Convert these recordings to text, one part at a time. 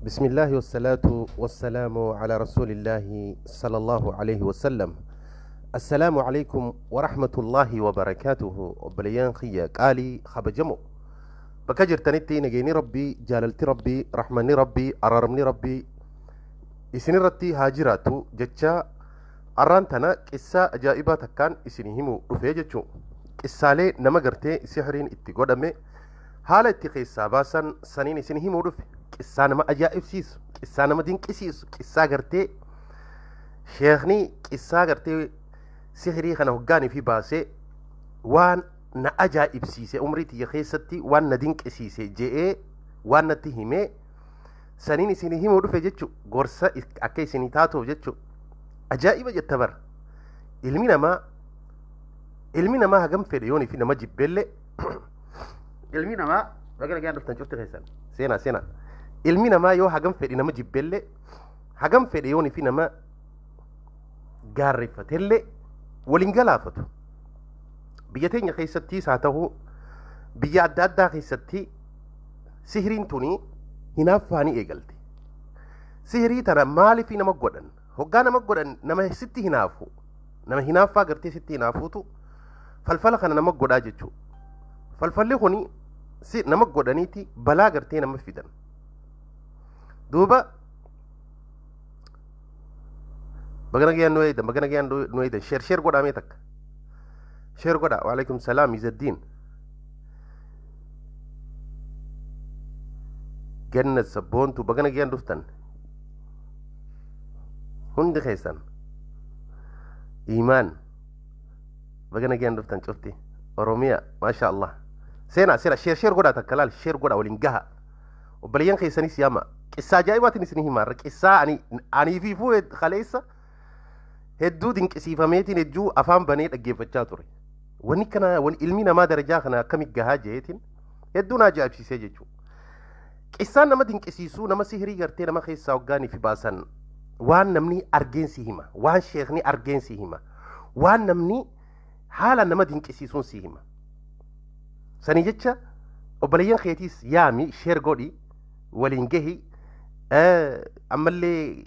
بسم الله والصلاة والسلام على رسول الله صلى الله عليه وسلم. السلام عليكم ورحمة الله وبركاته. Obboleeyyan kiyya qaalii kabajamoo, bakka jirtanitti nageenyi Rabbii, jaalalti Rabbii, rahmanni Rabbii, araaramni Rabbii isinirratti haa jiraatu jecha, arraan tana qissaa ajaa'ibaa takkaan isin himuu dhufee jechuu. Qissaalee nama gartee sihiriin itti godhame haala itti keessaa baasan saniin isin himuu dhufe. Qissaa nama ajaa'ibsiisu, qissaa nama dinqisiisu, qissaa gartee sheekni qissaa gartee sihirii kana hoggaanii fi baasee waan na ajaa'ibsiise, umrii tiyya keessatti waan na dinqisiise je'ee waan natti himee saniin isin himuu dhufe jechu, gorsa akka isinii taatuuf jechu. Ajaa'iba jetta bara. Ilmi namaa hagam fedhe yoonii fi nama jibbeellee, ilmi namaa, baga nagaan dhuftan cufti keessan, seenaa seenaa. Ilmi namaa yoo hagam fedhe nama jibbeellee, hagam fedhe yoonii fi nama gaarreeffatellee, waliin galaafatu. Biyya teenya keessattis haa ta'u, biyya adda addaa keessatti sihiriin tuni hinaaffaanii eegalte. Sihirii tana maaliif nama godhan? Hoggaa nama godhan nama sitti hinaafu, nama hinaaffaa gartee sitti hinaafuutu falfala kana nama godhaa jechuudha. Falfalli kuni si nama godhaniiti balaa gartee nama fidan. Duuba baga nagayaan nu eeydan, baga nagayaan nu eeydan. Share share godhaa, mee takka share godhaa. Waalaikum salaam. Izaddiin Gannat Sabboontu, baga nagayaan dhuftan hundi keessan. Iimaan, baga nagayaan dhuftan cufti. Oromiyaa, maasha Allah. Seenaa seenaa, share share godhaa, takka laal share godhaa, waliin gaha. Obboleeyyan keessanis yaama. Qissaa ajaa'ibaatiin isin himaarra. Qissaa ani anii fi fuu kaleessa hedduu dinqisiifameetiin hedduu afaan banee dhaggeeffachaa ture. Wanni kana, wani ilmi namaa darajaa kana akkami gahaa jeetiin hedduu na ajaa'ibsiisee jechuudha. Qissaan nama dinqisiisuu nama sihirii gartee nama keessaa hoggaanii fi baasan, waan namni argeen si hima, waan sheekni argeen si hima, waan namni haala nama dinqisiisuun si hima. Sanii jecha obboleeyyan keetiis yaami, share godhi, waliin gahi. Ammallee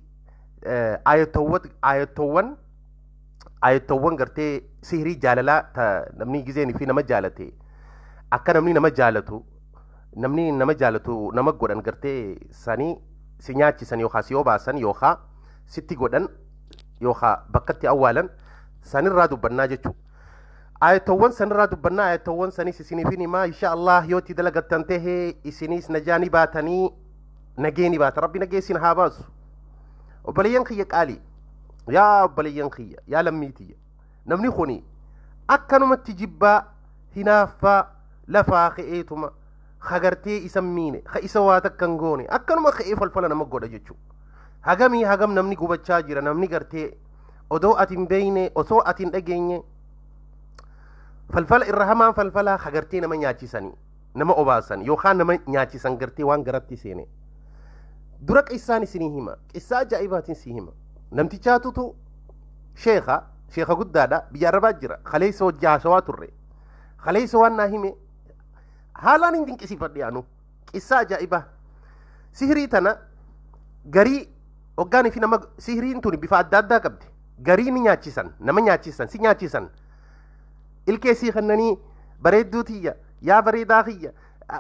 ayattoowwan gartee sihirii jaalalaa ta namni gizeen fi nama jaalate, akka namni nama jaalatu, namni nama jaalatu nama godhan gartee sanii si nyaachisan yookaan si obaasan yookaan sitti godhan yookaan bakkatti awwaalan sanirraa dubbannaa jechuudha. Ayattoowwan sanirraa dubbannaa, ayattoowwan sanis isiniif himaa. Insha Allah yoo itti dalagattan tahee isinis najaanii baatanii nageeni baata. Rabbi nagee isin haa baasu. Obboleeyyan kiyya qaalii, yaa obboleeyyan kiyya, yaa lammii tiyya, namni kuni akkanumatti jibbaa hinaaffaa lafaa ka'eetuma hagartee isa miine, ha isa waa takka hin goone, akkanuma ka'ee falfala nama godha jechuudha. Hagamii hagam namni gubachaa jira. Namni gartee odoo ati hin beeyne, osoo ati hin dhageenye, falfala irra hamaan falfala hagartee nama nyaachisanii nama obaasan yookaan nama nyaachisan gartee waan garatti seene. Dura qissaan isinii hima, qissaa ajaa'ibaatiin si hima. Namtichaatutu sheeka, sheeka guddaadha, biyya arabaa jira. Kaleessa hojii haasawaa turre. Kaleessa waan naa hime haalaan hin dinqisiifadhe anu. Qissaa ajaa'ibaa. Sihirii tana garii hoggaanii fi nama sihiriin tuni bifa adda addaa qabdi. Garii ni nyaachisan, nama nyaachisan, si nyaachisan, ilkee sii kennanii bareedduu tiyya, yaa bareedaa kiyya,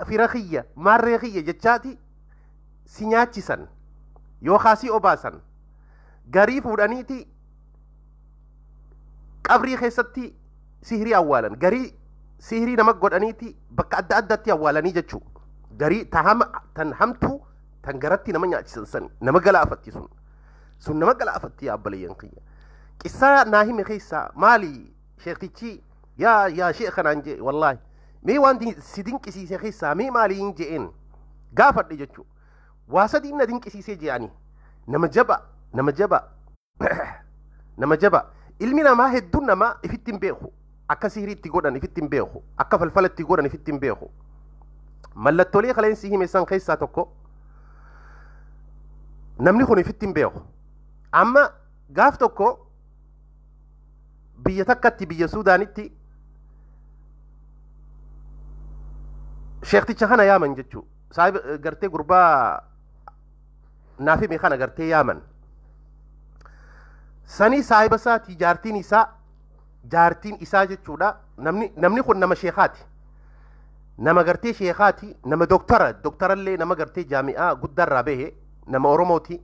fira kiyya, maarree kiyya jechaati si nyaachisan yookaan si obaasan. Garii fuudhaniiti qabrii keessatti sihirii awwaalan. Garii sihirii nama godhaniiti bakka adda addaatti awwaalanii jechuu. Garii tahama tan hamtuu tan garatti nama nyaachisan san nama galaafatti, sun sun nama galaafatti. Yaa obboleeyyan kiyya, qissaa naa hime keessaa maali sheektichi? Yaa sheekha naan jee, wallaahi mee waan si dinqisiise keessaa mee maali hin je'een gaafadhe jechuu. Waa sadiin na dinqisiisee je'anii. Nama jaba, nama jaba, nama jaba. Ilmi namaa hedduun namaa ifitti hin beeku akka sihirii itti godhan, ifitti hin beeku akka falfala itti godhan, ifitti hin beeku. Mallattoolee kaleensi hime san keessaa tokko namni kun ifitti hin beeku. Amma gaaf tokko biyya takkatti, biyya Suudaanitti, sheekticha kana yaaman jechuu. Saahiba gartee gurbaa Naaf hime kana gartee yaaman. Sanii saahiba isaatii jaartiin isaa jechuudha. Namni kun nama sheekaati. Nama gartee sheekaati, nama doktara, doktarallee nama gartee jaami'aa guddaarraa bahe, nama Oromooti.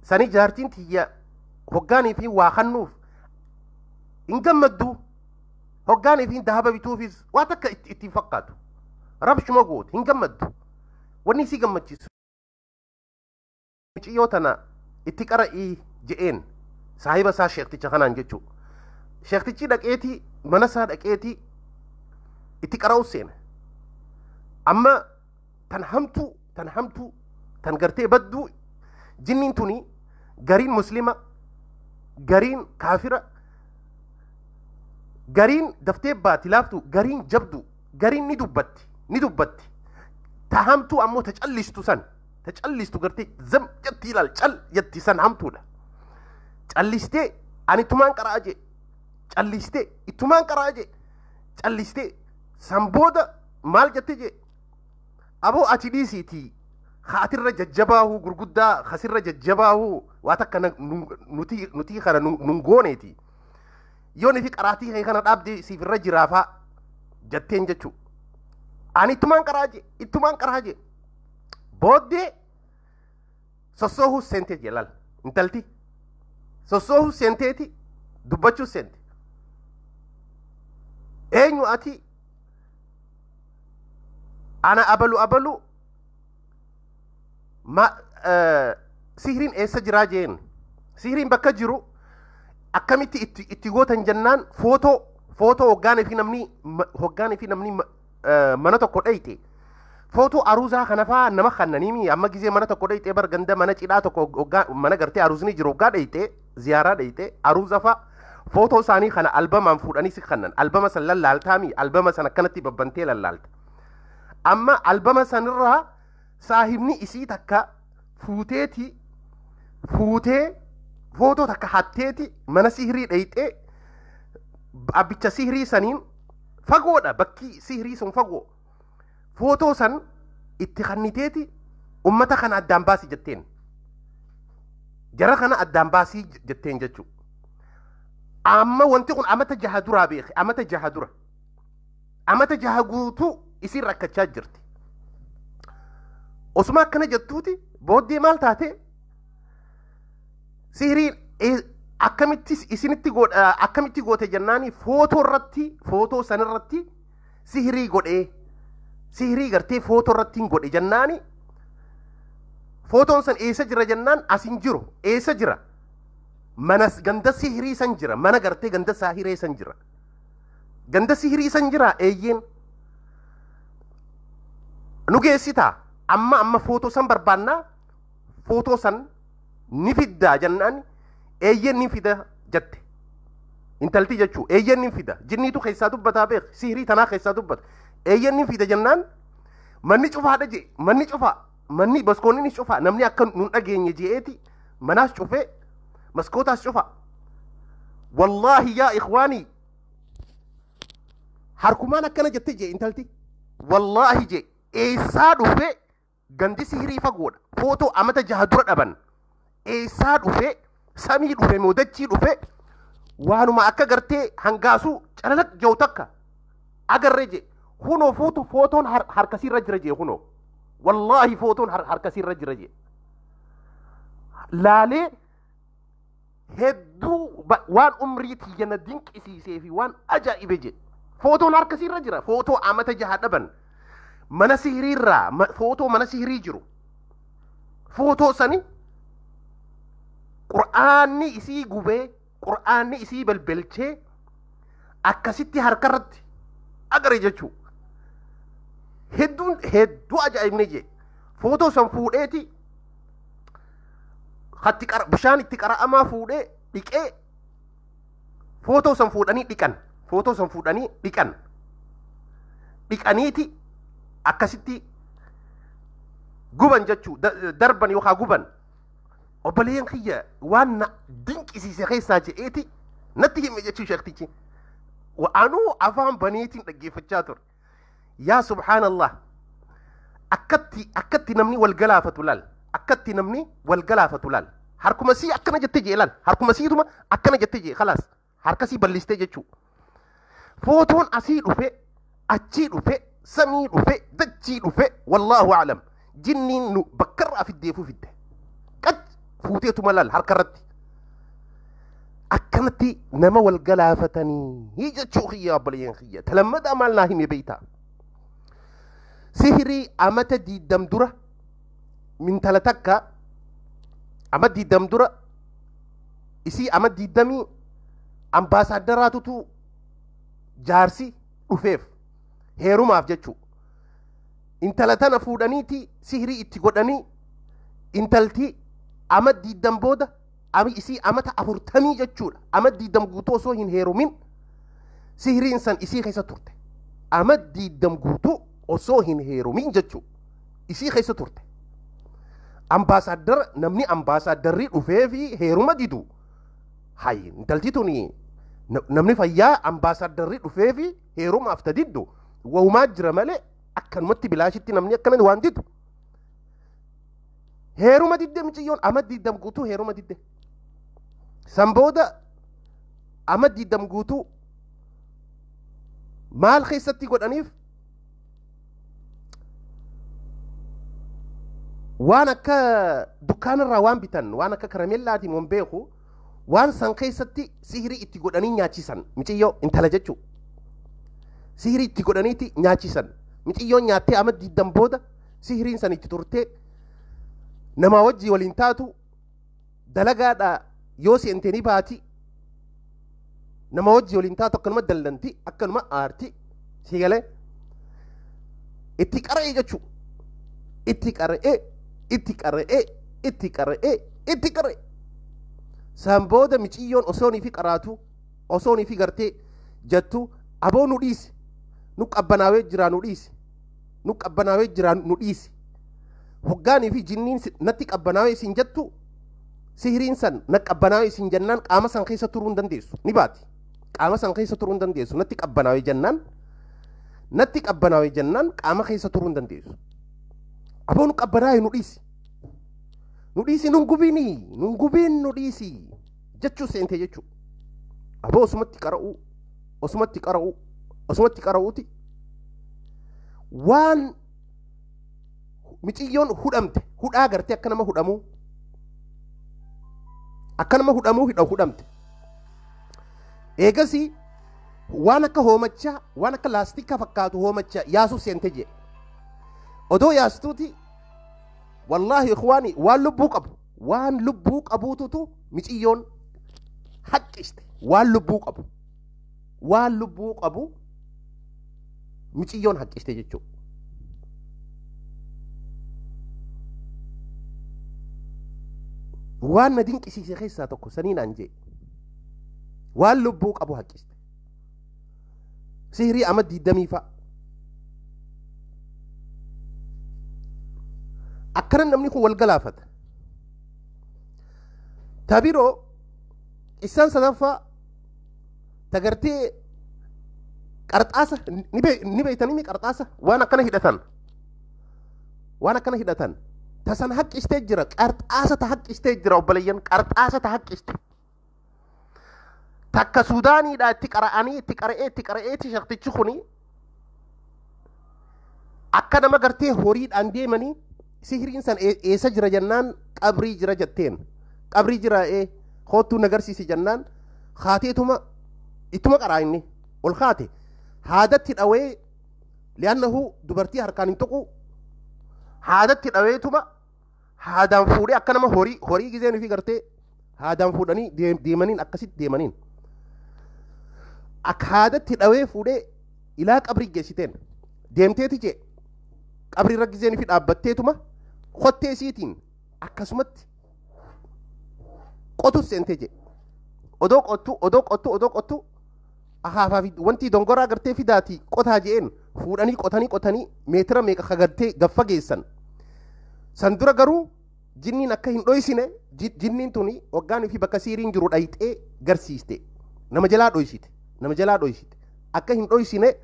Sanii jaartiin tiyya hoggaanii fi waa kannuuf hin gammaddu. Hoggaanii fi dahaba bituufis waa takka ittiin fakkaatu. Rabshuma gootu, hin gammaddu. Wanni isii gammachiisu muciyyoo tana itti qara'ii je'een saahiba isaa sheekticha kanaan jechuu. Sheektichi dhaqeetii mana isaa dhaqeetii itti qara'u seena. Amma tan hamtuu, tan hamtuu, tan gartee badduu, jinniin tuni gariin Muslima, gariin kaafira, gariin daftee baati laaftu, gariin jabdu, gariin ni dubbatti, ni dubbatti. Ta hamtuu ammoo ta callistu san, ta callistu gartee zam jetti ilaal, cal jetti san hamtuudha. Callistee ani ittumaan qara'a jee, callistee ittumaan qara'a jee, callistee san booda maal jette jee, aboo ati dhiisiitii haatirra jajjabaahuu gurguddaa kasirra jajjabaahuu waa takka nuti kana nun gooneeti. Yoo nifi qaraatii kee kana dhaabdee siif irra jiraafaa jetteen jechuu. Ani ittumaan qaraa jee, ittumaan qaraa jee. Booddee sossoohuu seentee jee laal intalti. Sossoohuu seenteeti, dubbachuu seente. Eenyu ati? Ana abalu abalu ma sihiriin eessa jiraa jeen. Sihiriin bakka jiru akkamitti itti gootan jennaan, footoo hoggaanii fi namni mana tokko dhayxe footoo aruuzaa kana faa nama kannaniimi. Amma gizee mana tokko dhayxe bar ganda mana cidhaa tokko hoggaa mana gartee aruuzni jiru hoggaa dhayxe, ziyaaraa dhayxe, aruuza fa footoo isaanii kana albamaan fuudhanii si kannan. Albama san lallaaltaami, albama san akkanatti babbantee lallaalta. Amma albama sanirraa saahibni isii takka fuuteeti, fuutee footoo takka hatteeti mana sihirii dhayxee abbicha sihirii saniin, fagoodha bakki sihirii sun, fagoo, footoo san itti kanniteeti ummata kana addaan baasi jetteen, jara kana addaan baasii jetteen jechuu. Amma wanti kun amata 6 duraa beeke, amata 6 dura, amata 6 guutuu isiin rakkachaa jirti. Osuma akkana jettuuti booddee maal taate? Sihiriin akkamitti isinitti godha, akkamitti goote jennaani, footoo irratti, footoo sanirratti sihirii godhee, sihirii gartee footoo irratti hin godhe jennaani, footoon san eessa jira jennaan, as hin jiru. Eessa jira? Mana ganda sihirii san jira, mana gartee ganda saahiree san jira, ganda sihirii san jira. Eeyyeen, nu geessitaa? Amma footoo san barbaannaa, footoo san ni fiddaa jennaan, eeyyeen ni fida jette intalti jechuu. Eeyyeen ni fida, jinniitu keessaa dubbataa beek, sihirii tanaa keessaa dubbata. Eeyyeen ni fida jennaan, manni cufaadha jee, manni cufaa, manni maskoonnis cufaa, namni akka nun dhageenye je'eeti manaas cufee maskootaas cufaa. Wallaahi yaa ikhwaanii, harkumaan akkana jette jee intalti. Wallaahi jee, eessaa dhufe? Gandi sihirii fagoodha. Footoo amata 6 dura dhaban eessaa dhufe? Samii dhufe moo dachii dhufe? Waanuma akka gartee hangaasuu calalaq jiru takka agarree jee. Kunoo footo footoon harkasiirra jira jee. Kunoo wallaahi footoon harkasiirra jira jee. Laalee hedduu waan umrii tiyya na dinqisiisee fi waan ajaa'ibe jee. Footoon harkasiirra jira, footoo amata 6 dhaban mana sihiriirraa, footoo mana sihirii jiru, footoo sani Qur'aanni isii gubee, Qur'aanni isii belbelchee akkasitti harkarratti agare jechuu. Hedduun hedduu ajaa'ibne jee. Footoo san fuudheeti hatti bishaan itti qara'amaa fuudhee dhiqee, footoo san fuudhanii dhiqan, footoo san fuudhanii dhiqan, dhiqaniiti akkasitti guban jechuu, darban yookaan guban. Obboleeyyan kiyya, waan na dinqisiise keessaa je'eeti natti hime jechuu sheektichi. Anuu afaan baneetiin dhaggeeffachaa ture. Yaa subhaanallah, akkatti namni wal galaafatu laal. Akkatti namni wal galaafatu laal. Harkuma sii akkana jettee jee laal. Harkuma siituma akkana jettee jee khalaas. Harka sii bal'istee jechuu. Footoon asii dhufe, achii dhufe, samii dhufe, dachii dhufe, wallaahu aclam. Jinniin nu bakkarraa fiddeefuu fidde. Qac fuuteetuma laal harka irratti. Akkanatti nama wal galaafatanii jechuu kiyya obboleeyyan kiyya. Talammadaa maal naa hime beeytaa? Sihirii amata 20 dura mintala takka ama 20 dura isii ama 20 ambaasaaddaraatutu jaarsi dhufeef heerumaaf jechuu. Intala tana fuudhaniiti sihirii itti godhanii intalti ama 20 booda isii amata 40 jechuudha. Ama 20 guutuu osoo hin heerumin sihiriin san isii keessa turte. Ama 20 guutuu osoo hin heerumin jechuu isii keessa turte. Ambaasaaddara namni ambaasaadarri dhufee fi heeruma didu. Hay intalti tuni namni fayyaa ambaasaadarri dhufee fi heerumaaf tadiddu wahumaa jira malee akkanumatti bilaashitti namni akkana waan didu. Heeruma didde miciyyoon ama 20 guutuu heeruma didde. San booda ama 20 guutuu maal keessatti godhaniif waan akka dukkaanarraa waan bitan waan akka karameellaatiin waan beeku waan san keessatti sihirii itti godhanii nyaachisan miciyyoo intala jechuu. Sihirii itti godhaniiti nyaachisan. Miciyyoon nyaattee ama 20 booda sihiriin san itti turtee namaa wajjii waliin taatu dalagaadha yoo seente ni baati. Nama wajjii waliin taatu akkanuma dallanti akkanuma aarti si galee itti qara'ee jechuu. Itti qara'ee itti qara'ee itti qara'ee itti qara'ee. San booda miciyyoon osoonii fi qaraatu osoonii fi gartee jettu aboo nu dhiisi nu qabbanaawee jiraa nu dhiisi nu qabbanaawee jiraa nu dhiisi. Hoggaanii fi jinniin natti qabbanaawee isin jettu sihiriin san na qabbanaawee isin jennaan qaama san keessa turuu hin dandeessu ni baati. Qaama san keessa turuu hin dandeessu natti qabbanaawee jennaan natti qabbanaawee jennaan qaama keessa turuu hin dandeessu. Aboo nu qabbanaawee nu dhiisi. Nu dhiisi nun gubini nun gubiin nu dhiisi jechuu seente jechuu. Aboo osumatti qara'uu osumatti qara'uu osumatti qara'uuti waan miciyyoon hudhamte hudhaa gartee akka nama hudhamuu akka nama hudhamuu hudhamte. Eegasii waan akka hoomachaa waan akka laastika fakkaatu hoomachaa yaasuu seente jee. Odoo yaastuuti wallaahi ikhwaani waan lubbuu qabu waan lubbuu qabuututu miciyyoon haqqiste waan lubbuu qabu waan lubbuu qabu miciyyoon haqqiste jechuudha. Waan na dinqisiise keessaa tokko sanii naan jee waan lubbuu qabu haqqiste. Sihirii ama 20 fa'a. Akkana namni kun wal galaafata. Tabiroo isaan sadaffaa tagartee qarxaasa ni beeytanii mi qarxaasa waan akkana hidhatan waan akkana hidhatan tasan haqqistee jira qarxaasa ta haqqistee jira obboleeyyan qarxaasa ta haqqiste. Takka Suudaaniidhaa itti qara'anii itti qara'ee itti qara'eeti shaktichi kuni akka nama gartee horiidhaan deemanii sihiriin san eessa jira jennaan qabrii jira jetteen qabrii jira koottuu nagarsiisi jennaan haateetuma ittuma qaraa inni ol haate haadatti dhawee li'annahu dubartii harkaan hin tuqu haadatti dhaweetuma haadaan fuudhee akka nama horii horii gizeen fi gartee haadaan fuudhanii deemaniin akkasitti deemaniin akka haadatti dhawee fuudhee ilaa qabrii geessiteen deemteeti jee qabrii irra gizeen fi dhaabbatteetuma kottee isiitiin akkasumatti qotus seentee jee odoo qottu odoo qottu odoo qottu akaafaa fi wanti dongoraa gartee fidaatii qotaa je'een fuudhanii qotanii qotanii meetira meeqa kagartee gaffa geessan san dura garuu jinniin akka hin dhoysine jinniin tuni waggaan fi bakka siiriin jiru dhayxee garsiiste nama jalaa dhoysite nama jalaa dhoysite akka hin dhoysine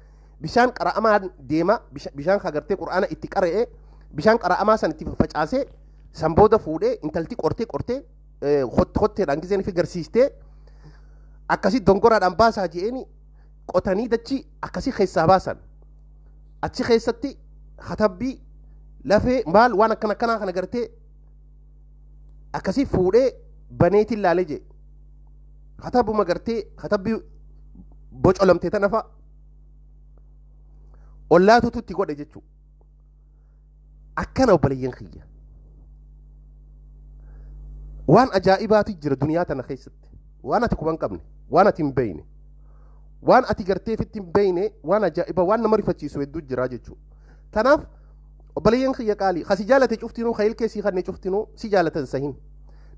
bishaan qara'amaa deema bishaan kagartee qura'aana itti qara'ee bishaan qara'amaa san itti facaasee San booda fuudhee intalti qortee qortee hotteedhaan gizeen fi garsiistee akkasii dongoraadhaan baasaa je'eeni qotanii dachi akkasii keessaa baasan. Achi keessatti katabbii lafee maal waan akkana akkanaa kana gartee akkasii fuudhee baneetiin laalee jee. Katabuma gartee katabbii bocolamte tana fa'a ollaatutu itti godhe jechuudha. Akkana obboleeyyan kiyya. Waan ajaa'ibaatu jira duniyaa tana keessatti. Waan ati quba hin qabne, waan ati hin beeyne, waan ati gartee ofitti hin beeyne, waan ajaa'iba waan nama rifachiisu hedduu jira jechuudha. Tanaaf obboleeyyan kiyya qaalii kasi jaalate cuftinuu ka ilkee sii kanne cuftinuu si jaalatan sahin.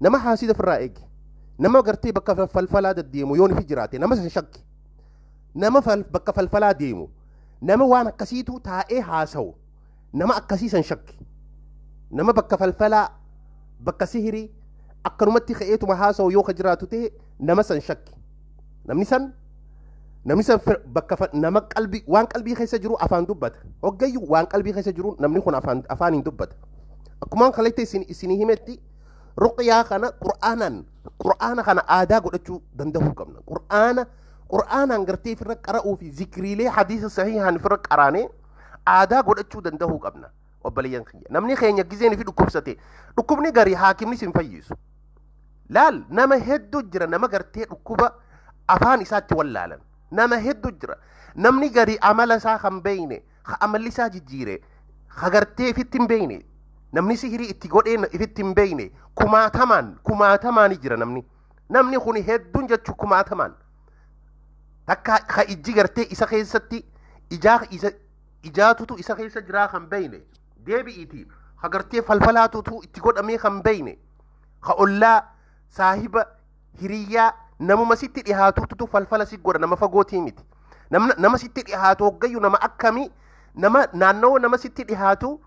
Nama haasida ofirraa eegi. Nama gartee bakka falfalaa deddeemu yoon ifi jiraate nama san shakki. Nama bakka falfalaa deemu nama waan akkasiitu taa'ee haasawu nama akkasii san shakki. Nama bakka falfalaa bakka sihirii akkanumatti ka'eetuma haasawu yoo ka jiraatu ta'e nama san shakki. Namni san bakka nama qalbii waan qalbii keessa jiru afaan dubbata. Hoggayyuu waan qalbii keessa jiru namni kun afaan hin dubbata. Akkumaan kaleetta isinii himetti ruqyaa kana qur'aana kana aadaa godhachuu danda'uu qabna. Qur'aanaan gartee ofirra qara'uu fi zikriilee hadiisa sahiihaan ofirra qaraanee aadaa godhachuu danda'uu qabna. Obboleeyyan kiyya. Namni keenya gizeen fi dhukkubsate dhukkubni garii haakimni sin fayyisu. Laal nama hedduu jira nama gartee dhukkuba afaan isaatti wallaalan. Nama hedduu jira. Namni garii amala isaa kan beeyne, ka amalli isaa jijjiire, ka gartee ifitti hin beeyne, namni sihirii itti godhee ifitti hin beeyne, kumaatamaan jira namni. Namni kun hedduun jechuu kumaatamaan. Takka ka ijji gartee isa keessatti ijaatutu isa keessa jiraa kan beeyne. Deebi'iiti ka gartee falfalaatutu itti godhamee kan beeyne. Ka ollaa saahiba hiriyyaa namuma sitti dhihaatutu falfala si godha nama fagootii miti. Nama sitti dhihaatu hoggayyuu nama akkamii nama naannoo nama sitti dhihaatu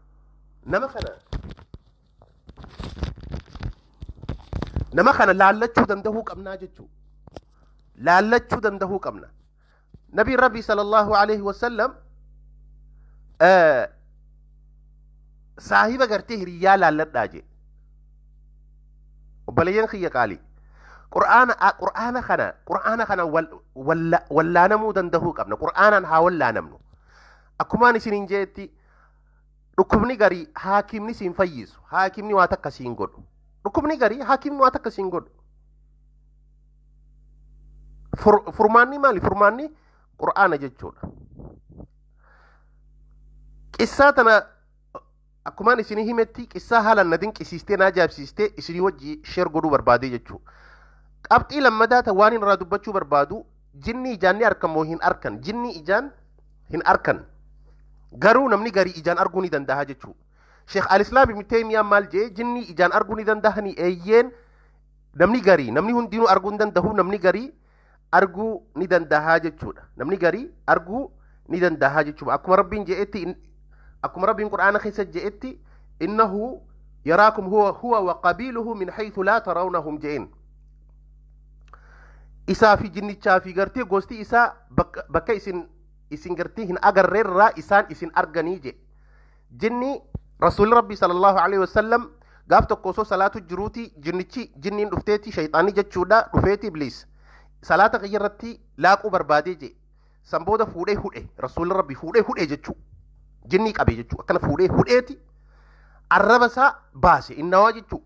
nama kana laallachuu danda'uu qabnaa jechuu. Laallachuu danda'uu qabna. Nabiin Rabbi sallallahu alaihi wasallam saahiba gartee hiriyyaa laalladhaa jee. Obboleeyyan kiyya qaalii. Qur'aana kana wallaanamuu danda'uu qabna. Qur'aanaan haa wallaanamnu. Akkumaan isiniin jeetti dhukkubni garii haakimni siin fayyisu. Haakimni waa takka siin godhu. Dhukkubni garii haakimni waa takka siin godhu. Furmaanni maali? Furmaanni Qur'aana jechuudha. Qissaa tana akkumaan isinii himetti qissaa haalaan na dinqisiistee na ajaa'ibsiistee isinii wajji sheer godhuu barbaadee jechuudha. Qabxii lammataa ta waan irraa dubbachuu barbaadu jinni ijaan ni arkan moo hin arkan? Jinni ijaan hin arkan. Garuu namni garii ijaan arguu ni danda'a jechuudha. Sheekh Al-Islaam Ibn Taymiyyaan maal jee jinni ijaan arguu ni danda'anii eeyyeen namni garii namni hundinuu arguu hin danda'u namni garii arguu ni danda'a jechuudha. Namni garii arguu ni danda'a jechuudha. Akkuma Rabbiin je'etti akkuma Rabbiin Qur'aana keessa je'etti innahu yaraakum huwa wa qabiiluhu min haythu laa tarawnahum je'een. Isaa fi jinnichaa fi gartee gosti isaa bakka isin gartee hin agarreerraa isaan isin arganii je. Jinni Rasuulli Rabbi sallallahu alaihi wasallam gaaf tokko osoo salaatu jiruuti jinnichi jinniin dhufteeti shayxaanni jechuudha dhufeeti ibliis. Salaata kiyya irratti laaquu barbaadee je. San booda fuudhee hudhe Rasuulli Rabbi fuudhee hudhe jechuu. Jinnii qabe jechuu akkana fuudhee hudheeti arraba isaa baase innawaa jechuu.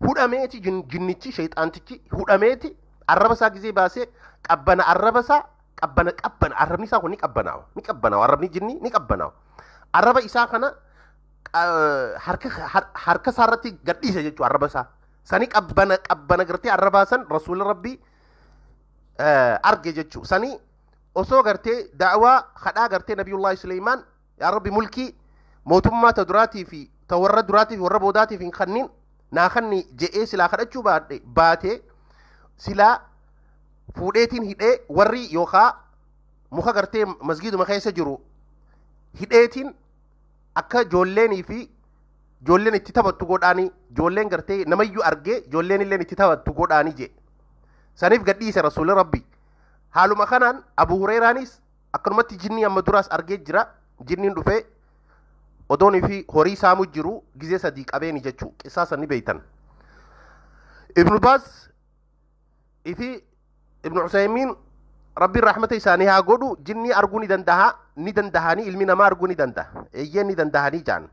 Hudhameeti jinnichi shayxaantichi hudhameeti arraba isaa gizee baasee qabbana arraba isaa qabbana qabbana arrabni isaa kun ni qabbanaawa ni qabbanaawa arrabni jinni ni qabbanaawa. Arraba isaa kana harka isaa irratti gadhiise jechuu arraba isaa. Sani qabbana qabbana gartee arrabaa san Rasuulli Rabbi arge jechuu. Sani osoo gartee da'waa kadhaa gartee Nabiyullahi Suleymaan yaa Rabbi mulkii mootummaa ta duraatii fi ta warra duraatii fi warra boodaatiif hin kannin naa kanni je'ee silaa kadhachuu baatee silaa fuudheetiin hidhee warri yookaa muka gartee masgiiduma keessa jiru hidheetiin akka joolleenii fi joolleen itti taphattu godhaanii joolleen gartee namayyuu argee joolleen illeen itti taphattu godhaanii jee. Saniif gadhiise Rasuulli Rabbi. Haaluma kanaan Abu Hureeraanis akkanumatti jinnii amma duraas argee jira. Jinniin dhufee Odoonii fi horii saamu jiru gizee sadii qabeeni jechuu qisaa san ni beeytan. Ibnu Baaz ifi Ibnu Usaymiin Rabbiin rahmata isaanii haa godhu, jinnii arguu ni dandaha, ni dandahanii, ilmi namaa arguu ni dandaha, eeyyeen ni dandahanii jaan.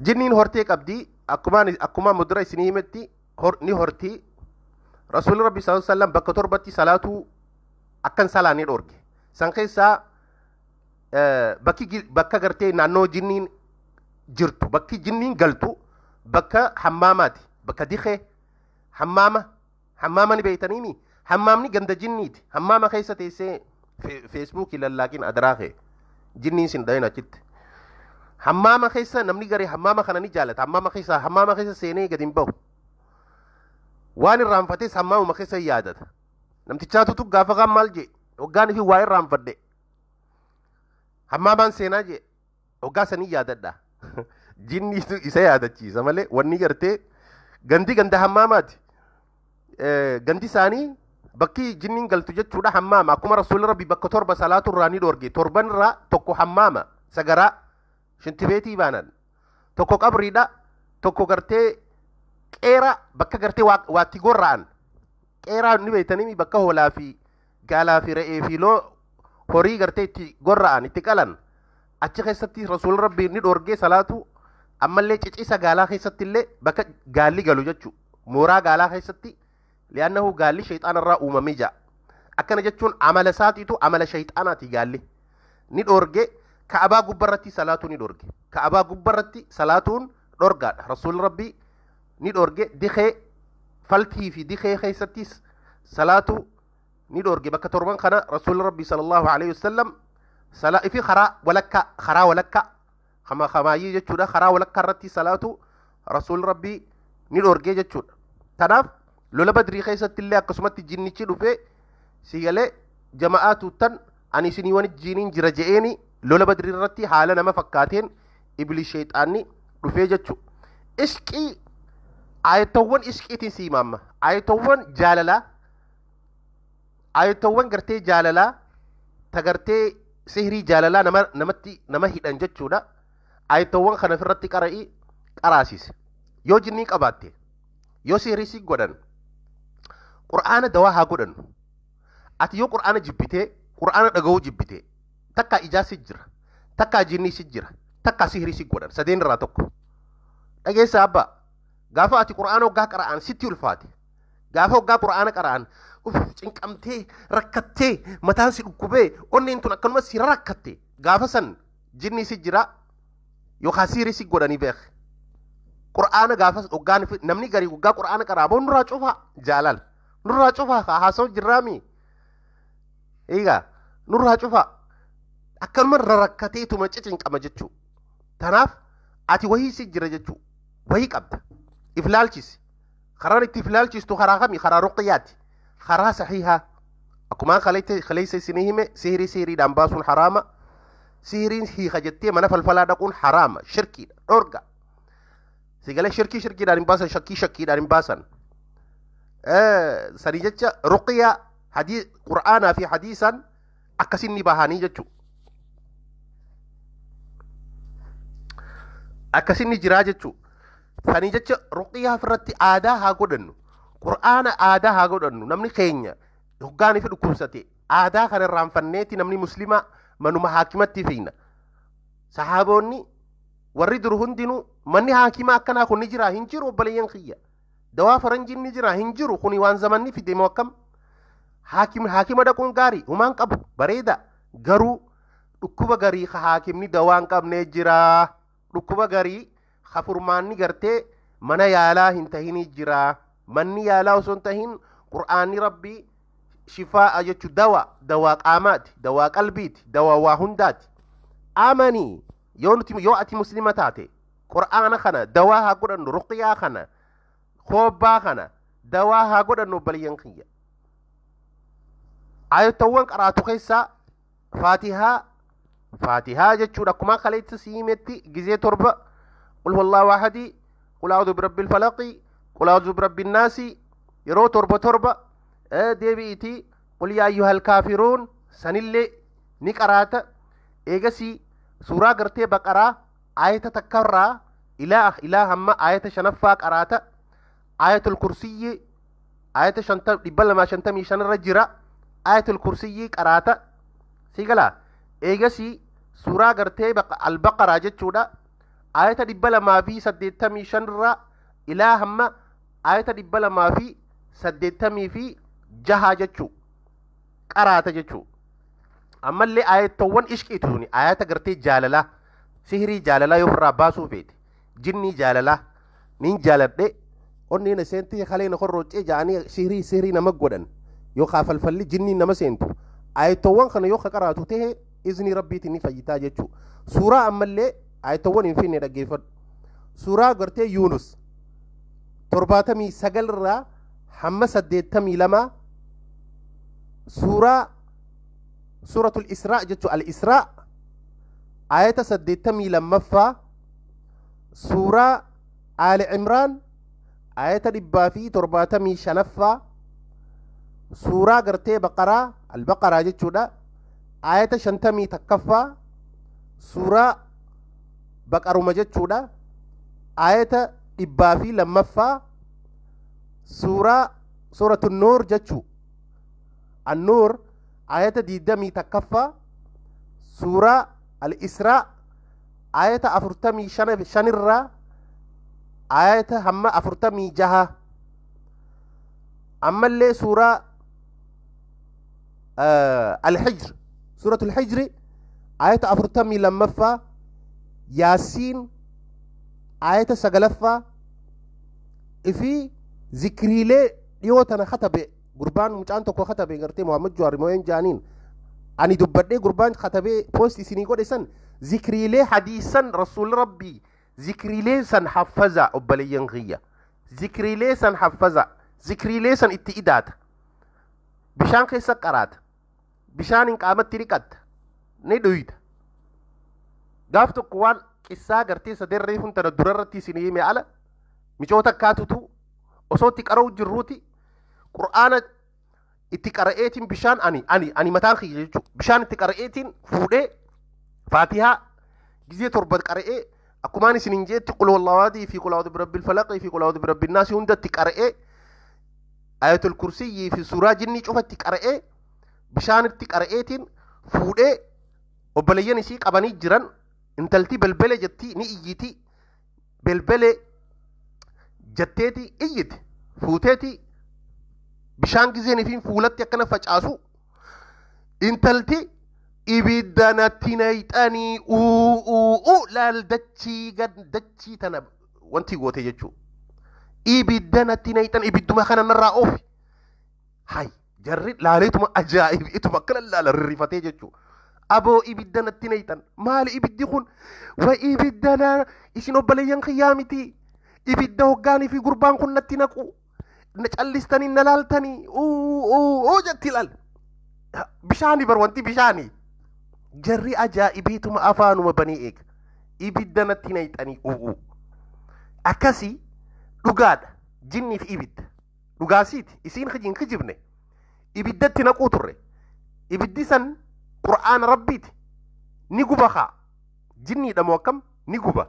Jinniin hortee qabdi, akkuma mudura isinii himetti ni hortii. Rasuulli Rabbi sallallahu alaihi wasallam bakka torbatti salaatuu akkan salaanee dhoorge. San keessaa bakki bakka gartee naannoo jinniin jirtu, bakki jinniin galtu bakka hammaamaati, bakka dikee hammaama. Hammaama ni beeytaniimi, hammaamni ganda jinniiti. Hammaama keessa teessee Feesbuukii lallaaqiin adaraa kee jinniin sin dhayin achitti. Hammaama keessa namni garee hammaama kana ni jaalata. Hammaama keessa seenee gadi hin bahu. Waan irraanfates hammaamuma keessa yaadata. Namtichaatutu gaafa kaan maal jee, hoggaan fi waa irraanfadhe hammaamaan seenaa jee, hoggaa sanii yaadadha. Jinniitu isa yaadachiisa malee wanni gartee gandi ganda hammaamaati. Gandi isaanii bakki jinniin galtu jechuudha hammaama. Akkuma Rasuulli Rabbi bakka torba salaatu irraa ni dhoorge, torban irraa tokko hammaama, sagaraa shintibeetii baanan, tokko qabriidha, tokko gartee qeera, bakka gartee waatti gorra'an. Qeeraa ni beeytanii, bakka hoolaa fi gaalaa fi re'ee fi loo horii gartee itti gorra'an, itti qalan. Achi keessatti Rasuulli Rabbi ni dhoorgee salaatu. Ammallee ciciisa gaalaa keessatti illee, bakka gaalli galu jechuu, mooraa gaalaa keessatti, li'annahu gaalli shayxaana irraa uumamee jira. Akkana jechuun amala isaatiitu amala shayxaanaati gaalli. Ni dhoorge. Ka'abaa gubbarratti salaatuu ni dhoorge. Ka'abaa gubbarratti salaatuun dhorgaadha. Rasuulli Rabbii ni dhoorge. Dikee faltii fi dikee keessattis salaatu ni dhoorge. Bakka torban kana Rasuulli Rabbii sallallahu alaihi wasallam fi karaa walakkaa, karaa walakkaa kama kamaayyii jechuudha, karaa walakkaa irratti salaatu Rasuulli Rabbii ni dhoorge jechuudha. Tanaaf lola Badrii keessatti illee akkasumatti jinnichi dhufee sigalee jama'aa tuuttan ani isinii wajjiniin jira je'eeni, lola Badrii irratti haala nama fakkaateen Iblis sheexaanni dhufee jechuudha. Ishqii, ayatawwan ishqiitiin si himaamma. Ayatawwan jaalalaa, ayatawwan gartee jaalalaa ta gartee sihrii jaalalaa nama namatti nama hidhan jechuudha. Ayatawwan kana ofirratti qara'ii qaraasise. Yoo jinnii qabaatte, yoo sihrii si godhan, Qur'aana dawaa haa godhannu. Ati yoo Qur'aana jibbitee, Qur'aana dhaga'uu jibbitee, takkaa ijaa si jira, takkaa jinnii si jira, takkaa sihrii si godhan, sadeen irraa tokko. Dhageessa abbaa, gaafa ati Qur'aana hoggaa qara'an sitti ulfaate, gaafa hoggaa Qur'aana qara'an uf cinqamtee rakkattee mataan si dhukkubee onneen tun akkanuma si rakkatte, gaafa san jinnii si jira yookaan sihrii si godhanii beek. Qur'aana gaafa hoggaan namni garii hoggaa Qur'aana qaraa boo nurraa cufaa, jaalala nurraa cufaa, haasa'u jirraami. Egaa nurraa cufaa akkanuma rarakkateetuma cicinqama jechuu. Tanaaf ati wahii si jira jechuu, wahii qabda. If laalchisi. Karaan itti if laalchistu karaa kami? Karaa ruqyaati, karaa sahihaa. Akkumaan kaleessa isinii hime, sihirii sihiriidhaan baasuun haraama. Sihiriin hiika jettee mana falfalaa dhaquun haraama, shirkiidha, dhorga. Sigalee shirkii shirkiidhaan hin baasan, shakkii shakkiidhaan hin baasan. Sanii jecha ruqyaa hadii Qur'aanaa fi hadiisaan akkasin ni bahanii jechuu. Akkasin ni jiraa jechuu. Sanii jecha ruqyaa ofirratti aadaa haa godhannu. Qur'aana aadaa haa godhannu. Namni keenya hoggaanii fi dhukkubsate aadaa kana irraanfanneeti namni muslimaa manuma haakimatti fiina. Sahaabonni warri dur hundinuu manni haakimaa akkanaa kun ni jira hin jiru, obboleeyyan kiyya. Dawaa faranjiin ni jira hin jiru, kuni waan zamanni fide moo akkam? Haakima dhaquun gaarii humaan qabu, bareeda, garuu dhukkuba garii ka haakimni dawaa hin qabnee jira. Dhukkuba garii ka furmaanni gartee mana yaalaa hin tahinii jira. Manni yaalaa osoo hin tahin Qur'aanni Rabbii shifaa'a jechuun dawaa, dawaa qaamaati, dawaa qalbiiti, dawaa waa hundaati. Amanii yoo nuti, yoo ati muslima taate, Qur'aana kana dawaa haa godhannu, ruqyaa kana, koobbaa kana dawaa haa godhannu, obboleeyyan kiyya. Ayatawwan qaraatu keessaa Faatihaa, Faatihaa jechuudha. Akkuma kaleessa si himetti gizee torba qul huwallahu ahadii, qul a'udhu birabbil falaqi, qul a'udhu birabbin naasi yeroo torba torba deebi'iitii qul yaa ayyuhal kaafiruun sanillee ni qaraata. Eegasii Suuraa gartee Baqaraa ayata takkarraa ilaa hamma ayata 5ffaa qaraata. Ayatul Kursiyyi ayata 255 irra jira. Ayatul Kursiyyi qaraata. Si galaa? Eegasii suuraa gartee Albaqaraa jechuudha. Ayata 285 irraa ilaa hamma ayata 286 jechuu qaraata jechuu. Ammallee ayatowwan ishqiitu suni ayata gartee jaalalaa, sihirii jaalalaa yoo ofirraa baasuu feete, jinnii jaalalaa nin jaaladhe onni na seentii kalee na korroccee ja'anii sihirii nama godhan yookaan falfalli jinnii nama seentu, ayatowwan kana yoo ka qaraatu ta'e iznii rabbiitiin ni fayyitaa jechuu. Suuraa ammallee ayatowwan hin finne dhaggeeffadhu. Suuraa gartee Yuunus 79 irraa hamma 82, suuraa Suuratul Israa jechuu, Al Israa ayata 82ffaa, suuraa Aali Cimraan ayata 175ffaa, suuraa gartee Baqaraa, Albaqaraa jechuudha, ayata 51ffaa, suuraa Baqaruma jechuudha, ayata 102ffaa, suuraa Suuratu Nuur jechuu, Annuur ayata 21ffaa, suuraa Al Israa ayata 45 irraa ayata hamma 46, ammallee suuraa Alhijr, Suuratul Hijri ayata 42ffaa, Yaasiin ayata 9ffaa fi zikriilee dhiyoo tana katabe gurbaan mucaan tokko katabe gartee Muhammad Jawaar Moo'een jaaniin ani dubbadhee gurbaan katabee post isinii godhe san, zikriilee hadiisan rasuulli rabbii, zikriilee san haffaza. Obboleeyyan kiyya, zikriilee san haffaza, zikriilee san itti idaata, bishaan keessa qaraata, bishaaniin qaamatti dhiqatta, ni dhuyda. Gaaf tokko waan qissaa gartee saderree kun tana durarratti isinii hime ala micoota akkaatutu osoo itti qara'u jirruuti qur'aana itti qara'eetiin bishaan ani mataan kiyya jechuudha, bishaan itti qara'eetiin fuudhee Faatihaa gizee 7 qara'ee, akkumaan isinin jeetti qul huwallaahu fi qul a'uudhu birabbil falaqii fi qul a'uudhu birabbin naasii hunda itti qara'ee, Ayatul Kursiyyii fi suuraa jinnii cufa itti qara'ee, bishaan itti qara'eetiin fuudhee obboleeyyan isii qabanii jiran. Intalti belbele jettii ni iyyiti, belbele jetteeti iyyiti. Fuuteeti bishaan gizeen ifiin fuulatti akkana facaasu, intalti ibidda natti nayxanii uu laal dachii gad dachii tana wanti goote jechuu, ibidda natti nayxan, ibidduma kana narraa oofi. Hay, jarri laaleetuma ajaa'ib ituma akkana laala rirrifatee jechuu. Aboo, ibidda natti nayxan, maali ibiddi kun? Wa ibidda na isin obboleeyyan kiyyaa miti, ibidda hoggaanii fi gurbaan kun natti naqu na callistanii na laaltanii uu jetti. Ilaal, bishaani bar wanti bishaani. Jarri ajaa'ibeetuma afaanuma banii eega, ibidda natti nayxanii uu. Akkasii dhugaadha, jinnii fi ibidda dhugaasiiti. Isiin hin kijibne, ibiddatti naquu turre. Ibiddi san qur'aana rabbiiti, ni guba kaa. Jinniidha moo akkam ni guba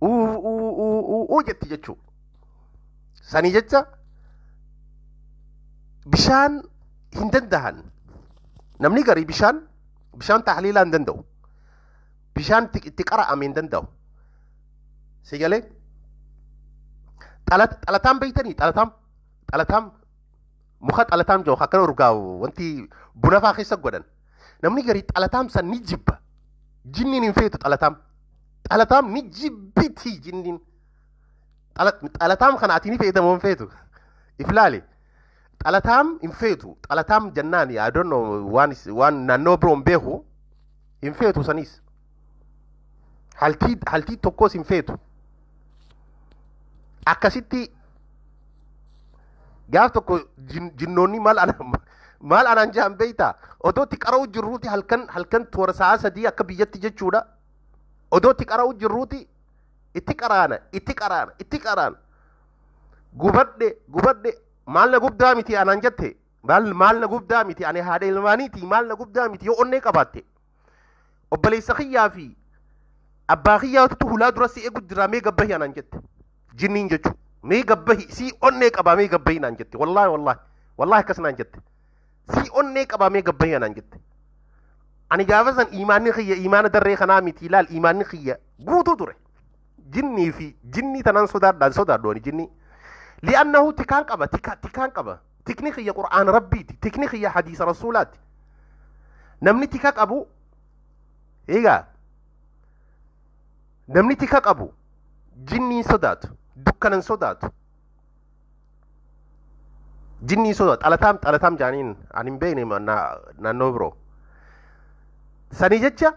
uu jetti jechuu. Sanii jecha bishaan hin dandahan. Namni garii bishaan tahliilaa hin danda'u, bishaan itti qara'ame hin danda'u. Si galee? Xalataan beeytanii, xalataam muka xalataam jiru akkana urgaa'u, wanti buna faa keessa godhan, namni garii xalataam san ni jibba. Jinniin hin feetu xalataam. Xalataam ni jibbiti jinniin. Xalataam kana ati ni feeta moo hin feetu? Iflaali, xalataam hin feetu. Xalataam jennaan, I don't know, waan naannoo biroo hin beeku, hin feetu. Sanis haltii tokkos hin feetu. Akkasitti gaaf tokko jinnoonni maal anaan jaan beeyta? Odoo itti qara'u jirruuti halkan toora sa'a 3 akka biyyatti jechuudha, odoo itti qara'u jirruuti, itti qaraana, itti qaraana, itti qaraana, gubadhe gubadhe. Maal na gubdaa miti anaan jette. Maal na gubdaa miti, ani haadha ilmaaniiti, maal na gubdaa miti? Yoo onnee qabaatte obboleessa kiyyaa fi Abbaa kiyyaatutu hulaa dura si eegu jira, mee gabbahi anaan jette. Jinniin jechuudha. Mee gabbahi, sii onnee qabaa, mee gabbahi naan jette. Wallaahi, wallaahi, wallaahi, akkas naan jette. Sii onnee qabaa, mee gabbahi anaan jette. Ani gaafa san imaanni kiyya imaana darree kanaa miti. Ilaal, imaanni kiyya guutuu ture. Jinnii fi jinnii tanaan sodaadhaan sodaadhu ani jinnii. Li'annahu tikaan qaba, tikaan qaba. Tikni kiyya Qur'aana Rabbiiti. Tikni kiyya hadiisa Rasuulaati. Namni tika qabu, egaa namni tika qabu jinniin sodaatu, dukkanan sodaatu. Jinniin sodaatu, xalataam xalataam jaaniin ani hin beekne naannoo biroo. Sanii jecha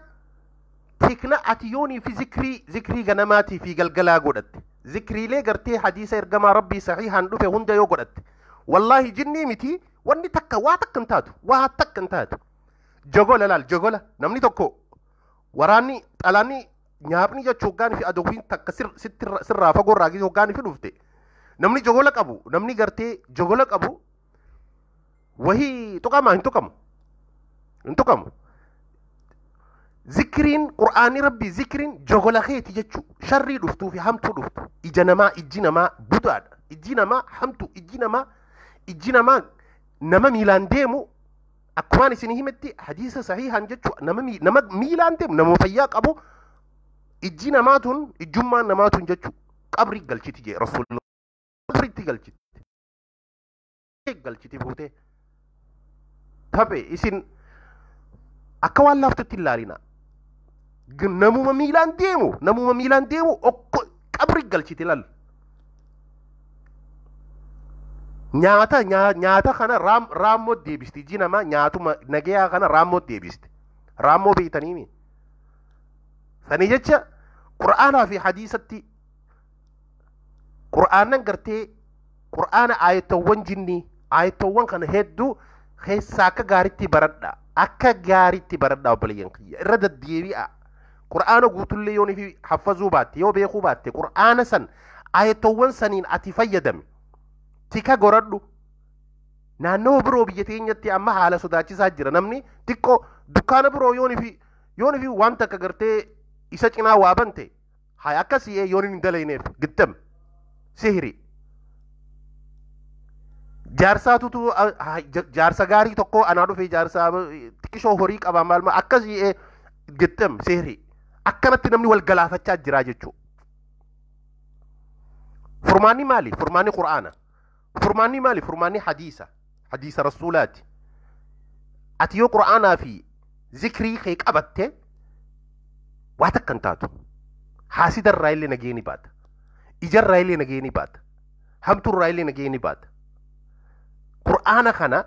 tikna ati yoonii fi zikrii ganamaatii fi galgalaa godhatte. Zikriilee gartee hadiisa ergamaa Rabbii sahiihaan dhufe hunda yoo godhatte. Wallaahi jinnii miti, wanni takka waa takka hin taatu, waa takka hin taatu. Jogola laal, jogola namni tokko waraanni xalaanni nyaapni jechuu hoggaan fi adowwiin takka sirraa fagoo irraa hoggaan fi dhufte. Namni jogola qabu, namni gartee jogola qabu wahii tuqamaa hin tuqamu. Hin tuqamu. Zikriin Qur'aanni Rabbii, zikriin jogola keeti jechuu. Sharrii dhuftuu fi hamtuu dhuftu, ija namaa, ijji namaa budaadha. Ijji namaa hamtu, ijji namaa nama miilaan deemu, akkumaan isin himetti hadiisa sahiihaan jechuu, nama miilaan deemu, nama fayyaa qabu, ijji namaa tun, ijjummaan namaa tun jechuu qabrii galchiti jee Rasuulli. Qabriitti galchiti, galchiti fuutee taphe. Isin akka waan laaftutti hin laalina. Namuma miilaan deemu, namuma miilaan deemu okko qabri galchiti lal. Nyaata nyaata kana raammoo deebisti. Iji namaa nyaatuma nagayaa kana raammoo deebisti. Raammoo beeytaniimi. Sanii jecha Qur'aanaa fi hadiisatti, Qur'aanan gartee Qur'aana, ayatawwan jinnii, ayatawwan kana hedduu keessaa akka gaaritti baradha, akka gaaritti baradha. Obboleeyyan kiyya, irra deddeebi'a. Qur'aana guutullee yoo fi haffazuu baatte, yoo beekuu baatte, Qur'aana san ayatawwan saniin ati fayyadami, tika goradhu. Naannoo biroo biyya teenyatti amma haala sodaachisaa jira. Namni xiqqoo dukkaana biroo yoon fi waan takka gartee isa cinaa waa bante haa akkasii yoon hin dalayneef gittam sihiri. Jaarsaatutu jaarsa gaarii tokko anaa dhufe, jaarsa xiqqishoo horii qabaa, maal maal akkasii, gittam sihiri. Akkanatti namni wal galaafachaa jira jechuudha. Furmaanni maali? Furmaanni Qur'aana. Furmaanni maali? Furmaanni hadiisa Rasuulaati. Ati yoo Qur'aanaa fi zikrii kee qabatte waa takka hin taatu. Haasidarraa illee nagee ni baata. Ijarraa illee nagee ni baata. Hamtuurraa illee nagee ni baata. Qur'aana kana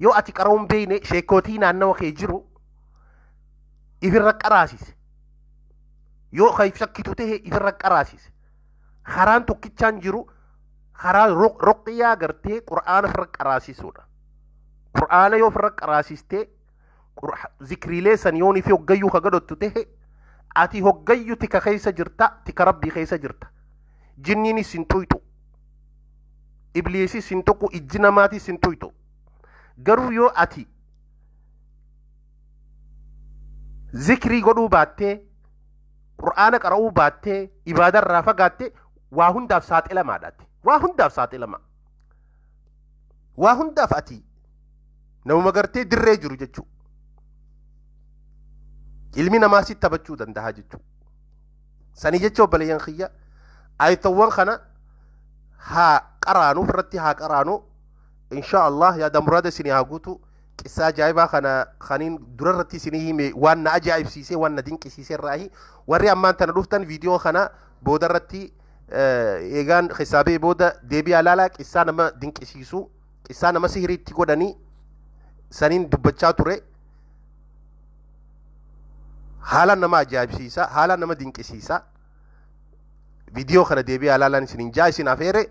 yoo ati qara'uun beekne, sheekootii naannawa kee jiru ifirra qaraasise. Yoo kan shakkitu ta'e ifirra qaraasise. Karaan tokkichaan jiru karaa ruqyaa gartee Qur'aana ofirra qaraasisuudha. Qur'aana yoo ofirra qaraasistee, zikriilee san yoonii fi hoggayyuu ka godhattu ta'e, ati hoggayyuu tika keessa jirta, tika Rabbii keessa jirta. Jinniinis hin tuytu. Ibliisis hin tuqu, ijji namaatis hin tuytu. Garuu yoo ati zikrii godhuu baattee, Qur'aana qara'uu baattee, ibaadarraa fagaattee, waa hundaaf saaxilamaadhaati. Waa hundaaf saaxilama. Waa hundaaf ati namuma gartee dirree jiru jechuudha. Ilmi namaa sitti taphachuu danda'a jechuudha. Sanii jecha obboleeyyan kiyya, ayatawwan kana haa qaraanu, irratti haa qaraanu. Insha Allah yaada muraada isinii haa guutu. Qissaa ajaa'ibaa kana kaniin durarratti isinii hime, waan na ajaa'ibsiisee, waan na dinqisiisee irraahi. Warri ammaan tana dhuftan viidiyoo kana boodarratti eegaan hisaabee booda deebi'aa ilaalaa. Qissaa nama dinqisiisu, qissaa nama sihiriitti godhanii saniin dubbachaa ture. Haalaan nama ajaa'ibsiisa, haalaan nama dinqisiisa. Viidiyoo kana deebi'aa ilaalaan isiniin jaa, isin afeere.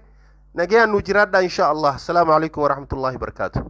Nagayaan nu jiraadha, insha Allah. Assalaamu alaikum warahmatullahi wabarakaatuh.